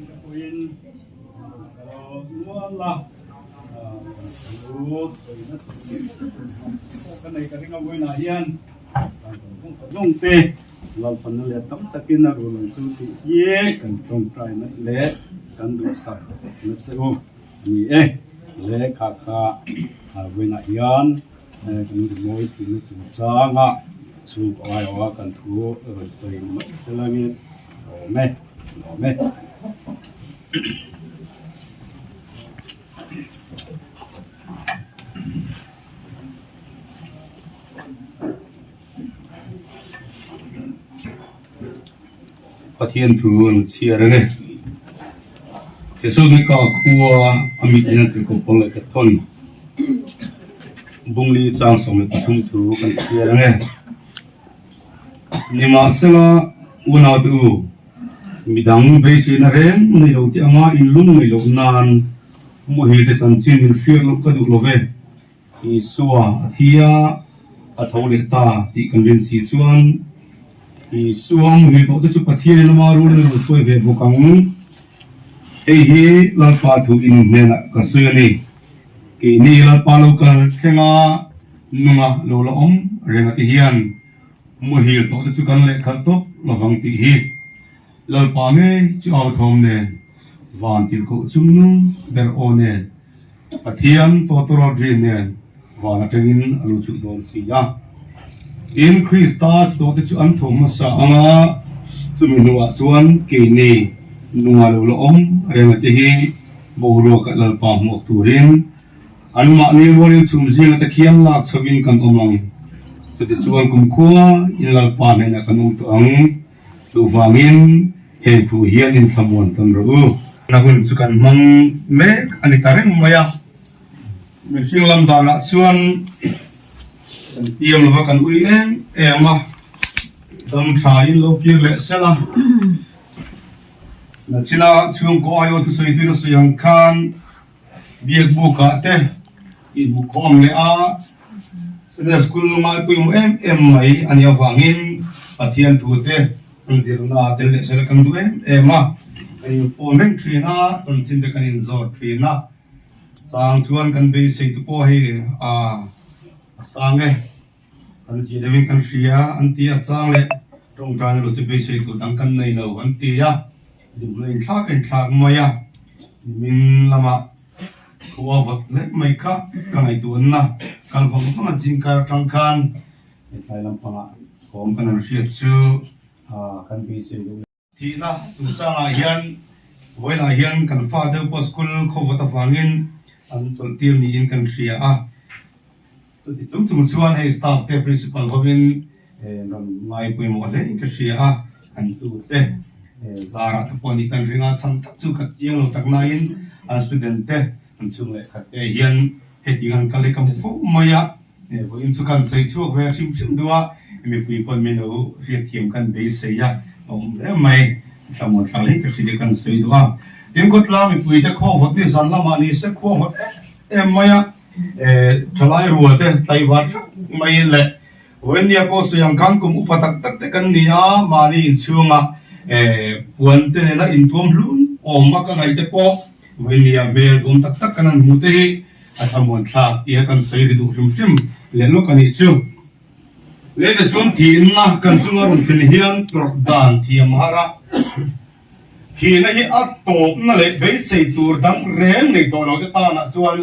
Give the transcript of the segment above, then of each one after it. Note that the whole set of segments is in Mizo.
te pawhin an rawn kal nual a, kan thu sawina pawh ka nei ka ring a vawiinah hian kan zawng zawng te Lalpana leh tam takin a rul ang chu tih hi kan tawngtaina leh kan duhsak na che u a ni e. Lehkha kha vawiinah hian kan rimawi tihna chungchanga chhungkaw aiawha kan thu rawn sawi mai selangin a awm e, a awm e. Pathian thu an chhiar a ni. Thesalonika khua a mit in a tirhkoh pawl leh ka thawn Bungli chang 13 thu kan chhiar a ni. Nimahsela unaute u, midang beiseina reng nei lo te anga inlung nei loh nan muhil te chanchin in hriat loh ka duh lo ve. Isua a thi a, a tho leh ta tih kan rin si chuan Isua muhil tawh te chu Pathianin ama rulin a rawn hruai ve bawk ang. Hei hi Lalpa thu in hnenah ka sawi a ni. Keini Lalpa lo kal thleng a, nunga lo la awm reng a ti hian muhil tawh te chu kan lehkhalh tawp lovang tih hi Lalpa ngei chu au thawm nen van tirhkoh chungnung ber aw nen Pathian tawtawrawt ri nen van atangin a lo chhuh dawn si a. Tin, Krista thi tawhte chu an tho hmasa ang a, chumi hnuah chuan keini nunga lo la awm renga te hi boruaka Lalpa hmuak turin anmahni rualin chhum zinga te khian lak chhoin kan awm ang. Chutichuan kumkhua in Lalpa hnenah kan awm tawh ang. Chuvangin heng thu hian inthlamuan tawn rawh u. Na hun chu kan hmang mek a ni ta reng mai a, mihring lam danah chuan kan tiam lova kan ui em em a, dam thain lo kir leh sel a, nachina chhungkaw aiawh thusawi tuin a sawi ang khan Biakbukah te inhmukhawm leh a, Sunday School ngai pawimawh em em mai a nih avangin Pathian thu te kan zirna ah tel leh sela kan duh em em a, kan in phone reng thin a, chanchin te kan inzawt thin a, chang chuan kan beisei te pawh hei a sang e, kan zir deuhin kan hria an ti a, chang leh tawngtaina lo chu beisei tur dang kan nei lo an ti a. Dumna inthlak a inthlak mai a, nimin lamah khua vawt lek mai kha ka ngaihtuahna kal vang vang a zingkar atang khan hetlai lampangah thawm kan han hriat chu kan beisei deuh. Thihna chungchangah hian vawiinah hian kan fa deuh pawh school khaw vawt avangin an chawlh tir niin kan hria a. Chuti chung chung chuan hei staff te principal hovin rawn ngai pawimawh hle in ka hria a, an tute zarah te pawh nih kan ring a, chhan tak chu ka chiang lo tak nain an student te an chhung leh khat te hian hetiang an kal hi ka hmu fo mai a, vawiin chu kan sawi chhuak ve hrim hrim duh a, mipui pawn min lo hriatthiam kan beisei a, a awm hle mai, thlamuan thlak hle ka hria kan sawi duh a, tin khawtlang mipui te khaw vawt ni zan lamah ni se khua vawt em em mai a. Thalai rual te tlaivar theuh mai leh Vawinia pawh sawi ang khan kum upa tak tak te kan ni a, mahni inchhunga puan te nena intuam hlun awm a ka ngaih te pawh Vawinia hmel duam tak tak kan han hmuh te hi a thlamuan thlak tih a kan sawi ri duh hrim hrim leh lawk a nih chu. Lei te chuan thihna kan chunga rawn thlen hian tawrh dan thiam har a. Thihna hi a tawpna leh beisei tur dang reng nei tawh lo te tanah chuan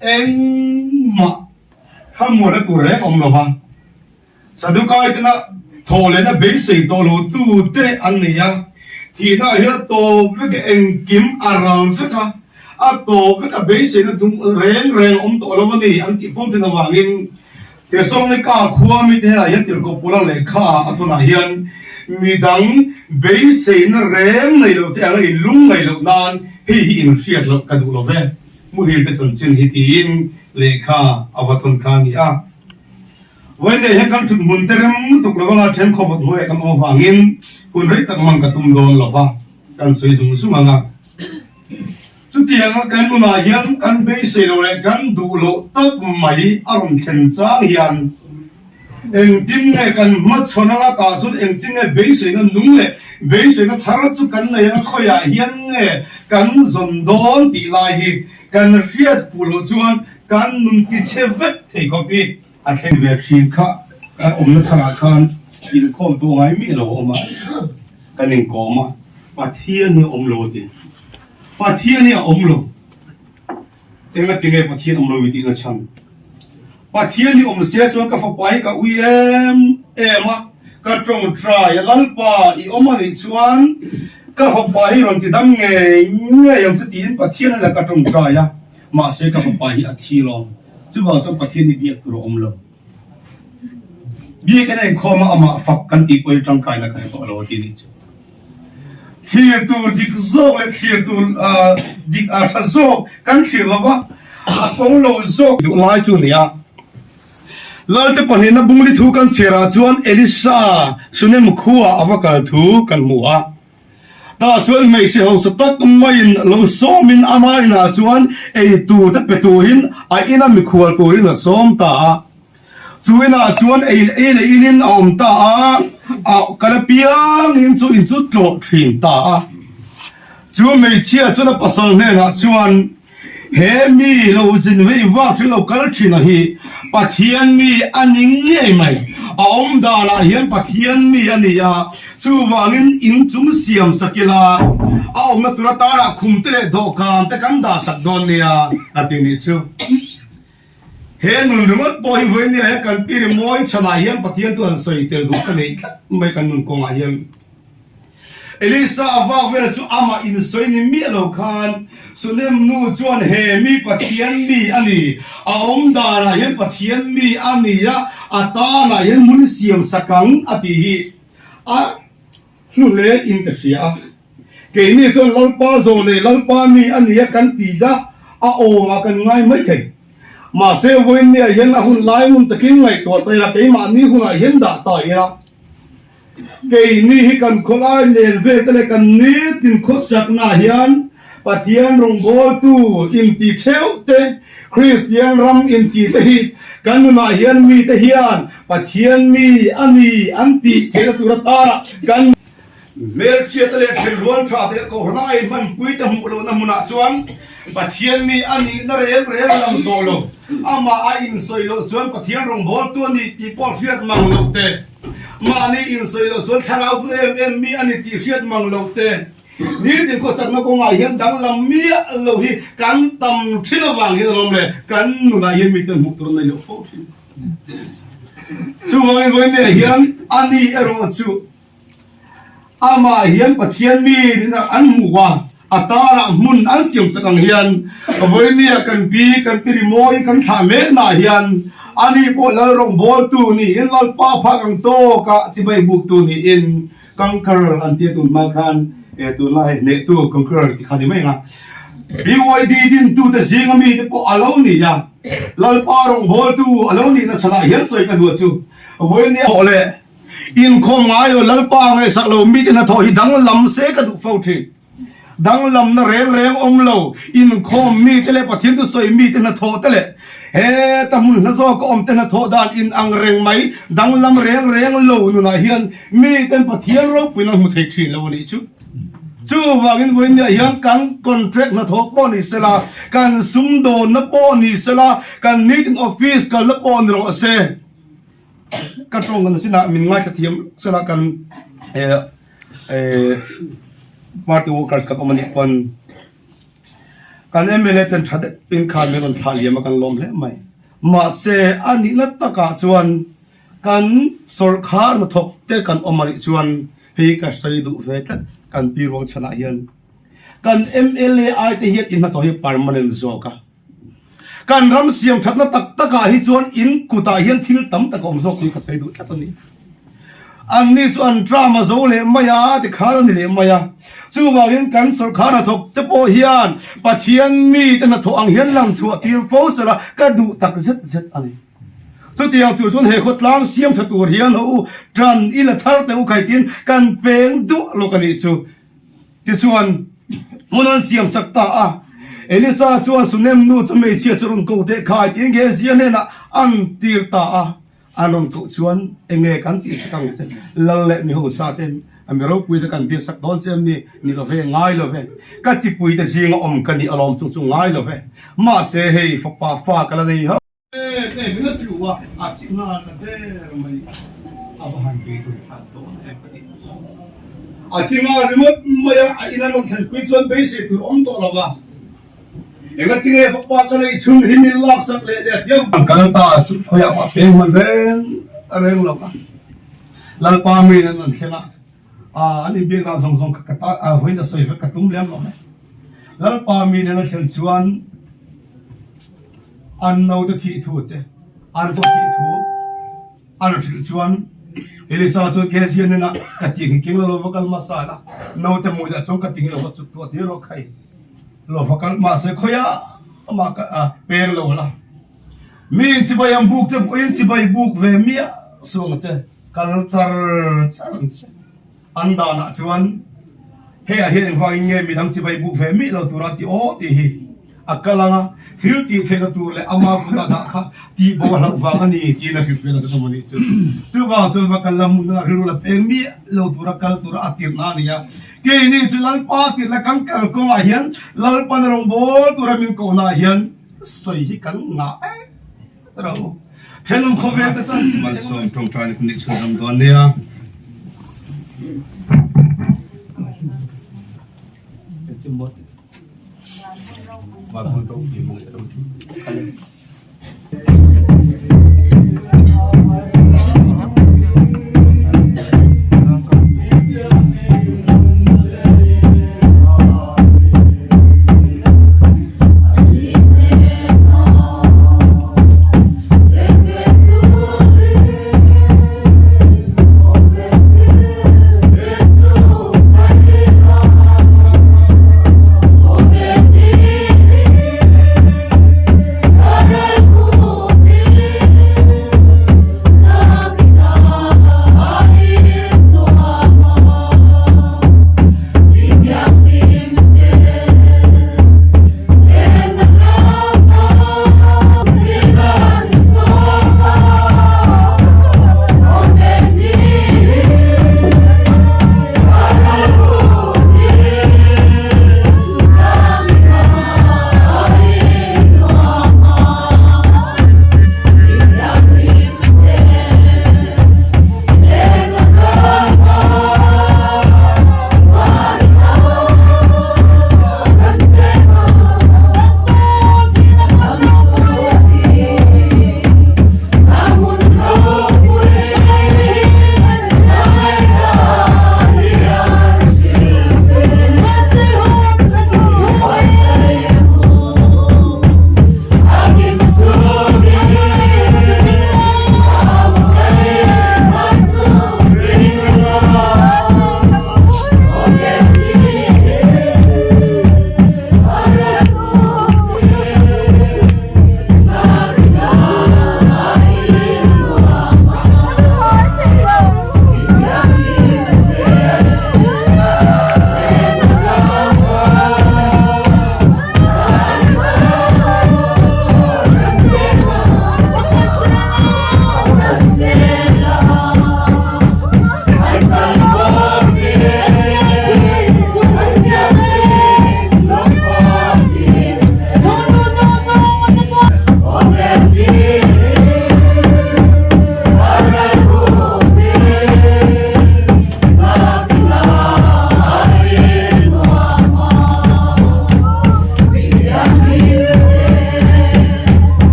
engmah thlamuanna tur reng awm lo va. Sadukai tena thawh lehna beisei tawh lo tu te an nei a, thihna ah hian a tawp vek a, engkim a ral vek a, a tawp vek a, beiseina reng reng a awm tawh lo a ni an tih fawm thin avangin Thesalonika khua mite hnenah hian tirhkoh Paula lehkha a thawnah hian midang beiseina reng nei loh te anga inlung ngaih loh nan hei hi inhriat loh ka duh lo ve, muhil te chanchin hi tiin lehkha a va thawn kha a ni a. Vawiin hian kan thut hmun te rem lutuk lo anga then khawvawt hnuaiah kan awm avangin hun rei tak hmang ka tum dawn lo va, kan sawi zung zung ang a. Chutianga kan nunah hian kan beisei loh leh kan duh loh tak mai a rawn thlen chang hian engtin nge kan hmachhawn anga tah chuan engtin nge beiseina nung leh Beiseina thar chu kan nei ang a, khawiah hian nge kan zawn dawn tih lai hi kan hriat fuh loh chuan kan nun ti chhe vek thei khawp hi a thleng ve thin kha. Kan awmna tharah khan inkhawm pawh ngai miah lo a awm a, kan inkawm a, Pathian hi a awm lo a ti. Pathian hi a awm lo. Enga tinge Pathian awm lo i tihna chhan? Pathian hi awm se chuan ka fapa hi ka ui em em a, ka tawngtai a, Lalpa i awm anih chuan ka fapa hi rawn ti dam ngei ngei ang chu tiin Pathian a laka tawngtai a, mahse ka fapa hi a thi lawm. Chuvang chuan Pathian hi biak tur a awm lo. Biak in a inkhawm a, amah fak kan tih pawh hi tangkaina ka hre tawh lo a ti nih chu. Thlir tur dik zawk leh thlir tur dik a tha zawk kan thlir lo va, a kawng lo zawk duh lai chu a ni a. Lalte pahnihna bungli thu kan chhiarah chuan Elisa Sunem khuaah a va kal thu kan hmu a. Tah chuan hmeichhe hausa tak maiin lo sawmin ama inah chuan eitur te pe turin a ina mikhual turin a sawm ta a. Chu inah chuan ei ei leh inin a awm ta a, a kal apiangin chu in chu tlawh thin ta a. Chu hmeichhia chuan a pasal hnenah chuan, He mi lo zin vei vak thin lo kal thin a hi Pathian mi a ni ngei mai. A awm danah hian Pathian mi a ni a, chuvangin in chung siam sak ila, a awmna tur atana khum te leh dawhkan te kan dah sak dawn nia, a ti nih chu. He nun ringawt pawh hi vawinia he kan pi rimawi chhanah hian Pathian chu han sawi tel duh ka nei tlat mai kan nun kawngah hian. Elisa a vak vel chu amah insawi ni miah lo khan Sunem nu chuan he mi Pathian mi a ni, a awm danah hian Pathian mi a ni a, a tanah hian hmun siam sak ang a tih hi a hlu hle in ka hria a. Keini chuan Lalpa zawh leh Lalpa mi a ni a kan ti a, a awmah kan ngai mai thei. Mahse vawiinniah hian a hun lai ngun takin ngaihtuah ta ila, keimahni hunah hian dah ta ila. Keini hi kan khawlai len vel te leh kan nitin khawsaknaah hian Pathian rawngbawltu inti theuh te, Kristian ram inti te hi kan nunah hian mite hian Pathian mi a ni an tih theihna tur atana kan Hmelchhiate leh thenrual tha te kohhran a inhmanpui te hmuh lohna hmunah chuan Pathian mi a nihna reng reng a lang tawh lo. Amah a insawi loh chuan Pathian rawngbawltu a nih tih pawh hriat mang loh te, Mahni insawi loh chuan thlarau duh em em mi a ni tih hriat mang loh te, nitin khawsakna kawngah hian danglam miah lo hi kan tam thin avang hian alawm le kan nunah hian mite hmuh tur an nei loh fo thin. Chuvangin vawiin hian a ni erawh chu Amah hian Pathian mi rinna an hmu a, a tarah hmun an siam sak ang hian vawinia kan pi kan pi rimawi kan thlah meknaah hian ani pawh lal rawngbawltu niin Lalpa phak ang tawkah chibai buktu niin Conqueror an tia tun hma khan e tunlai hnehtu Conqueror ti kha ni mai ang a. BYD dintute zinga mite pawh a lo ni a, Lalpa rawngbawltu a lo nihna chhanah hian sawi ka duh chu vawinia thawh leh Inkhawm ngai lo Lalpa ngaihsak lo mite hnathawh hi danglam se ka duh fo thin. Danglamna reng reng awm lo inkhawm mite leh Pathian thusawi mite hnathawh te leh heta hmun hla zawka awm te hnathawh dan in ang reng mai danglam reng reng lo nunah hian miten Pathian ropuina an hmu thei thin lo a nih chu. Chuvangin vawiinniah hian kan contract hnathawh pawh ni sela, kan sumdawnna pawh ni sela, kan nitin office kalna pawh ni rawh se. Ka tawng kan sinah min ngaithla thiam sela kan party workers kan awm anih pawn kan mla ten tha deuh in khan min rawn thlah liam a kan lawm hle mai. Mahse a nihna takah chuan kan sawrkhar hnathawk te kan awm anih chuan hei ka sawi duh ve tlat kan pi ruang chhanah hian kan mla ai te hian in hnathawh hi permanent zawk a. Kan ram siam thatna tak takah hi chuan in kutah hian thil tam tak a awm zawk tih ka sawi duh tlat a ni. Anni chu an tram a zo leh mai a, tikhan a ni leh mai a. Chuvangin kan sawrkhar hnathawk te pawh hian Pathian mite hnathawh ang hian lang chhuah tir fo sela ka duh tak zet zet a ni. Chutiang tur chuan he khawtlang siam tha tur hian ho u tan i la thar teh u khaitin kan peng duah lawk a nih chu. Tichuan, hmun an siam sak ta a. Elisa chuan Sunem nu chu hmeichhia chu rawn koh teh khai tiin Gehazi-a hnenah an tir ta a. An rawn koh chuan, Enge kan tih sak ang che, lal leh mi hausa te? A mi ropui te kan biak sak dawn che em ni? Ni lo ve, ngai lo ve. Ka chipui te zinga awm ka nih alawm chung chu ngai lo ve. Mahse hei fapa fa ka la nei hauh. Em em in a tlu a, a thi nghal ta der mai. A va han tui tui thlak dawn em ka ti. A thi nghal ringawt mai a, a in a rawn thlenpui chuan beisei tur awm tawh lo va. Engatinge fapa ka neih chhung hi min laksak leh leh diau. An kal ta chu khawiah mah peng hman reng reng lo va. Lalpa min an rawn thleng a, an inbiak dan zawng zawng kha ka ta vawiin a sawi vek ka tum lem lo mai. Lalpa min an a thlen chuan an naute thih thu te, an va thih thu an hrilh chuan Elisa chuan Gehazi hnenah ka ti hi keng la lo va kal hmasa la, naute muidah chuan ka ti hi lo va chuk tuah tir rawh khai, lo va kal mahse khawiah amah ka peng lo la. Mi inchibai ang buk che pawhin chibai buk ve miah suh ang che, kal char char ang che. An danah chuan hei-ah hian engvangin nge midang chibai buk ve miah lo tura ti aw tih hi a kal ang a, thil tih theihna tur leh ama kuta dah kha tih bo a hlauh vang a ni tiin a hrilhfiah nasa ta maw nih chu. Chuvang chuan va kal la hmunah rilru la peng miah lo tura kal tura a tirhna a ni a. Keini chu Lalpa tirhna kan kal kawngah hian Lalpan rawngbawl tura min kohnaah hian Sawi hi kan ngah em ro. Thenawm khawvel te chuan thil Malsawm tawngtai na nih chhun ram dawn nia. Van hmun ropui mawng e ropui.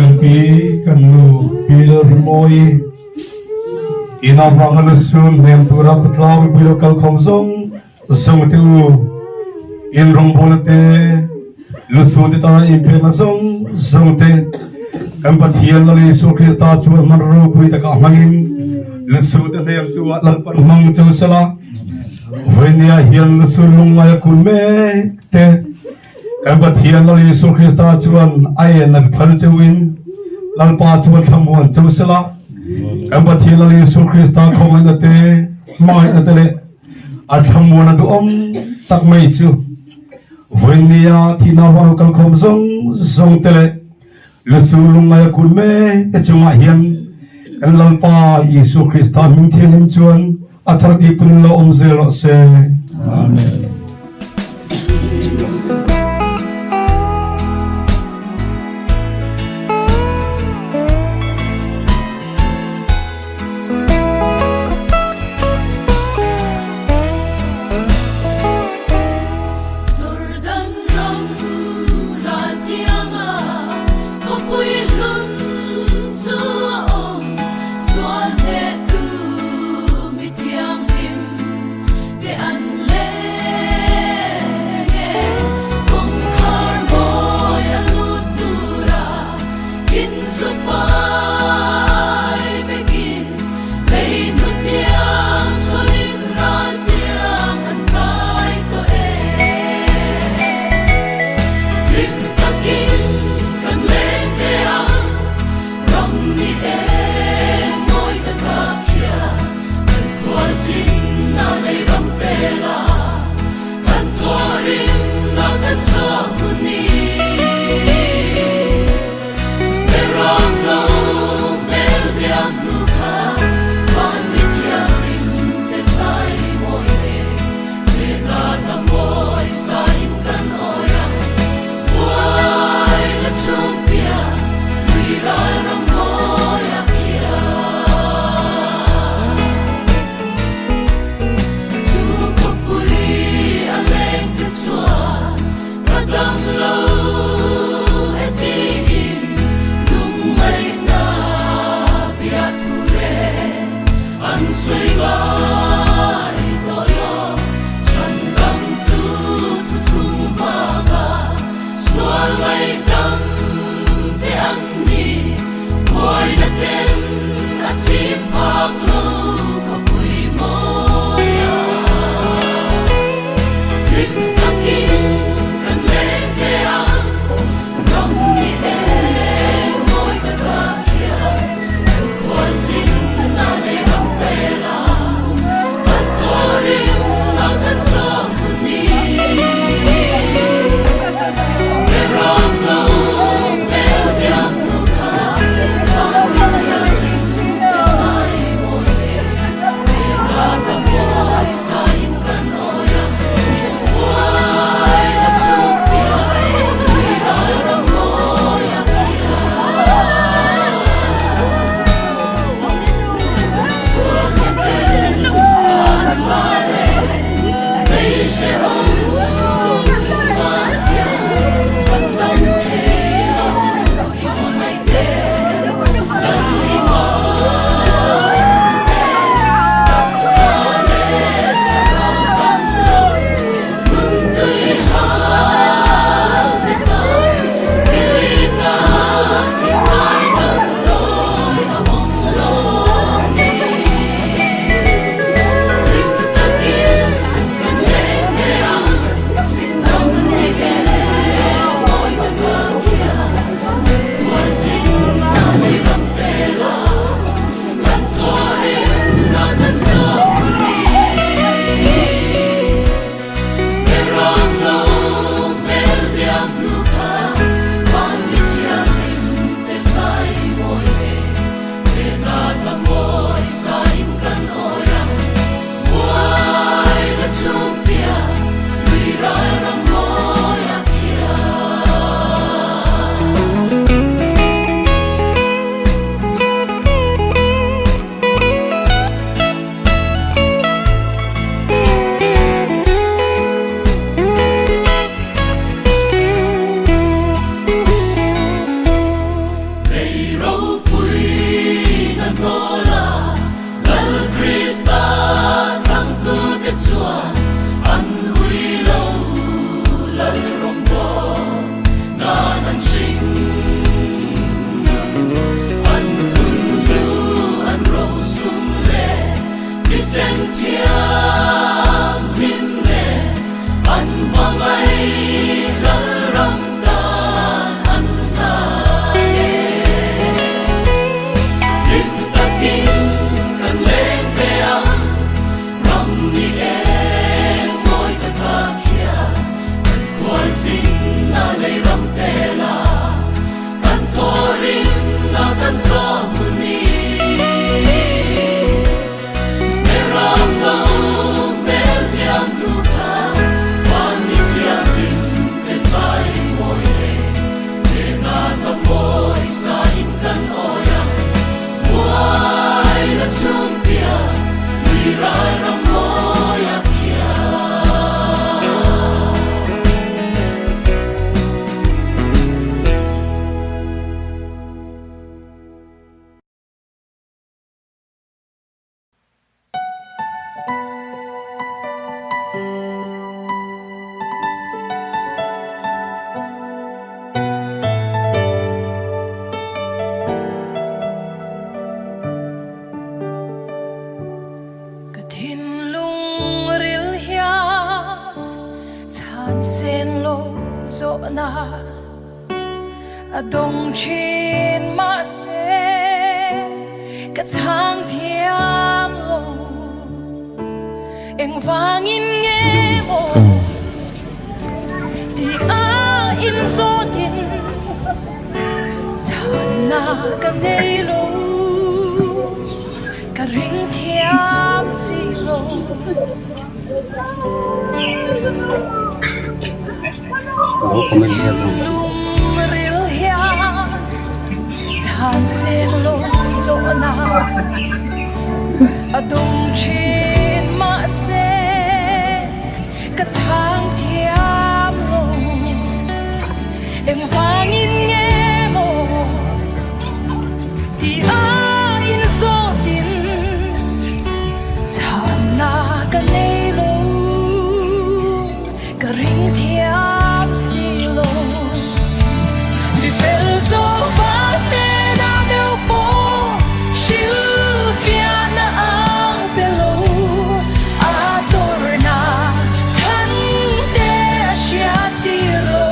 Kan pi, kan nu, Pi Lalrimawi, in avanga lusun hnem tura khawtlang mipui lo kal khawm zawng zawng te u, in rawngbawlna te, lusun te tana inpekna zawng zawng te, kan Pathian Lal Isua Krista chuan hman ropui takah hmangin lusun te hnem tu ah Lalpan hmang cheu sela, vawinia hian lusun lungngai a kun mek te, Kan Pathian Lal Isua Krista chuan a en a phal cheuin Lalpa chuan thlamuan cheu sela. Kan Pathian Lal Isua Krista khawngaihna te, hmangaihna te leh a thlamuan a duhawm tak mai chu vawinia thihna avang kalkhawm zawng zawng te leh Lusu lungngai a kun mek te chungah hian kan Lalpa Isua Krista hming thianghlim chuan a thar tihpun lo awm zel rawh se. Amen. Jordan ram raltianga khawpui hlun chu a awm, sual hnehtu mi thianghlim te an leng e. Kawngkhar mawi a lut tura insufai vekin lei hnutiang chawlin raltiang an kai tawh e. Hlim takin kan leng ve a, ram ni eng mawi taka khian kan khualzin na lei ram pel a, kan thawhrim na kan zawh hun ni. Beram lo. hnawl a, Lal Krista thlangtute chuan an ui lo, Lal rawngbâwl nan an hring nun, an hun hlu an rosum leh thisen thianghlim leh an hmangaih Lal ram tan an hlan e. Hlim takin kan leng ve a, ram ni eng mawi taka khian kan khualzin a lei ram pel a, kan thawhrim a kan zawh hun ni. Ka thinlung ril hian chhan sen lo zawhna A dawng thin mahse ka chhang thiam lo. Engvangin nge maw ti a inzawtin chhanna ka nei lo. Ka ring thiam si lo. Ka ring thiam si lo. Mi fel zawk pa hnenah meuh pawh hrilhfiahna ang pe lo. A tawrhna chhan te a hriat tir lo.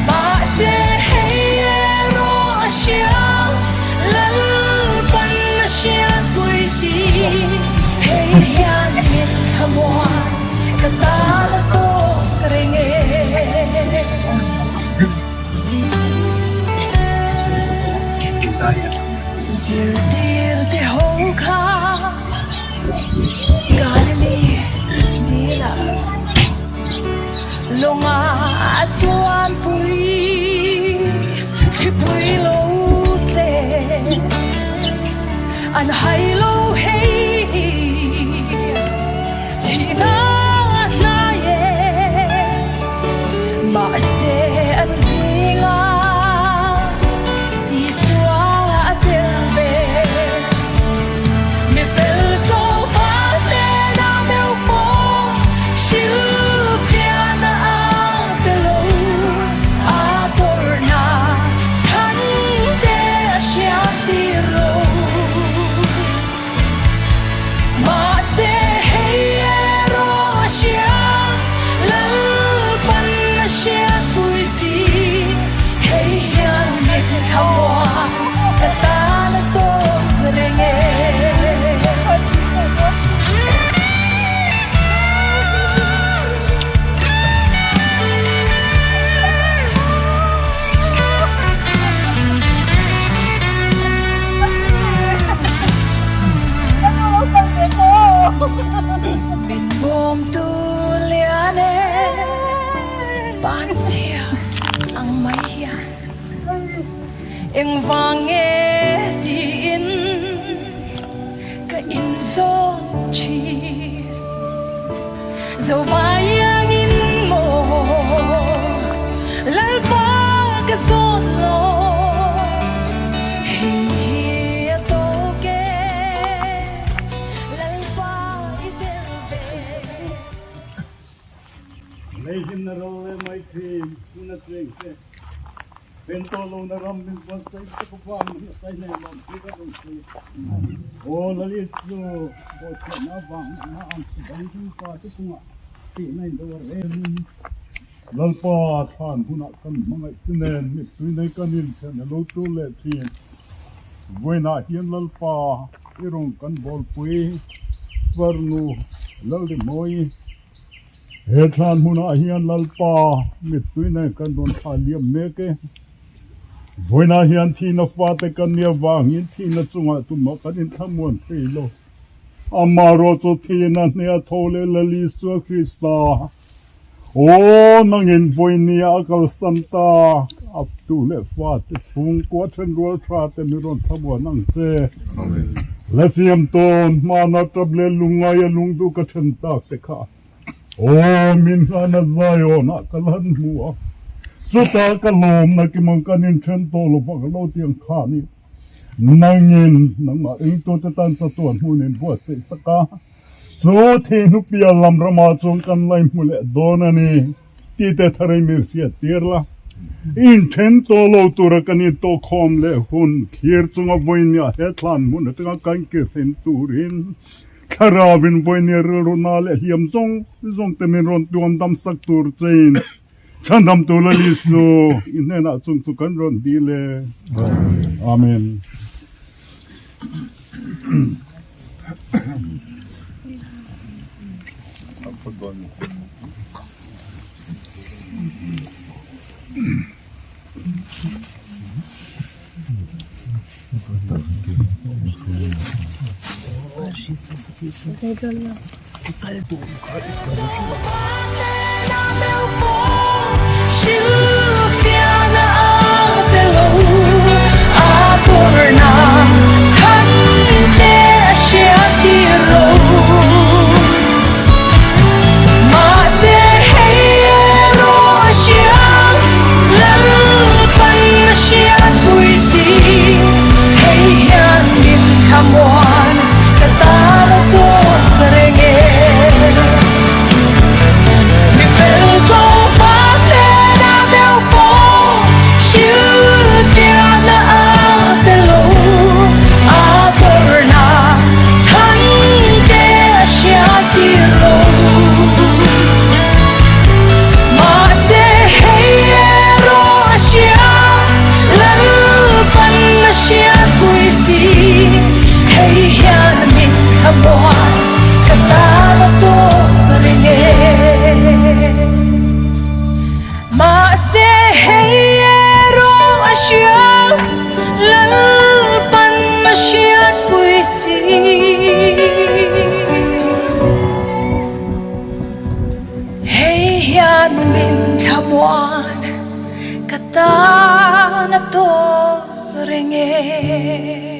Mahse hei erawh a hria, Lalpan a hriatpui chi. Hei hian min thlamuan ka tan a tawk reng e. Zirtir te ho kha Galilee dila lawnga a chuan pui thlipui lo tle. An hai lo hei hi thihna a hnai e, mahse an zinga Isua a tel ve. Mi fel zawk pa hnena meuh pawh hrilhfiahna ang pe lo, a tawrhna chhan te a hriat tir lo. Mahse hei erawh a hria, Lalpan a hriatpui chi. Hei hian mit thlamuan ka tan a tawk reng e. Min bawmtu lian e, ban chhia ang mai hian engvang nge tiin ka inzawt thin. Zo vai iangin maw Lalpa ka zawt lo. a cheng che. Then tawh lo na ram min buatsaih sak avangin a sai nei lawm chu ka rawn sawi. Aw Lalisu, bawhchhiatna avang na ang chibai ding pa te chungah tihna in do a rel in. Lalpa thlan hunah kan hmangaih chu nen mittui nei kan inthen a lo tul leh thin. Vawiinah hian Lalpa i rawn kan bawlpui Farnu Lalrimawi. He thlan hmunah hian Lalpa mittui nen kan rawn thlah liam mek e. Vawiinah hian thihna fate kan nih avangin thihna chungah tumah kan inthlamuan thei lo. Amaherawh chu thihna hneha tho leh Lal Isua Krista, Aw nangin vawinia a kalsan ta, a tu leh fate chhungkua thenrual tha te mi rawn thlamuan ang che. La siam tawn hmana tap leh lungngaia lungduh ka then tak te kha. Aw min nghahna Zion-ah ka lan hmu a, chutah ka lawmna kimang kan inthen tawh lo vak lo tiang khanin nangin nangmah ringtute tan chatuan hmunin buatsaih sak a, chu thihnupiah lam ramah chuan kan lai hmu leh dawn a ni tih te thar in min hriat tir la. Inthen tawh lo tura kan intawhkhawm leh hun thlir chunga vawinia he thlan hmun atanga kan kirhin turin Thlarauin vawinia rilru na leh hliam zawng zawng te min rawn tuam dam sak tur chein chhandam tu Lal Isu i hnenah chung chu kan rawn dil e. Amen. Hei hian min thlamuan ka tan a tawk reng e.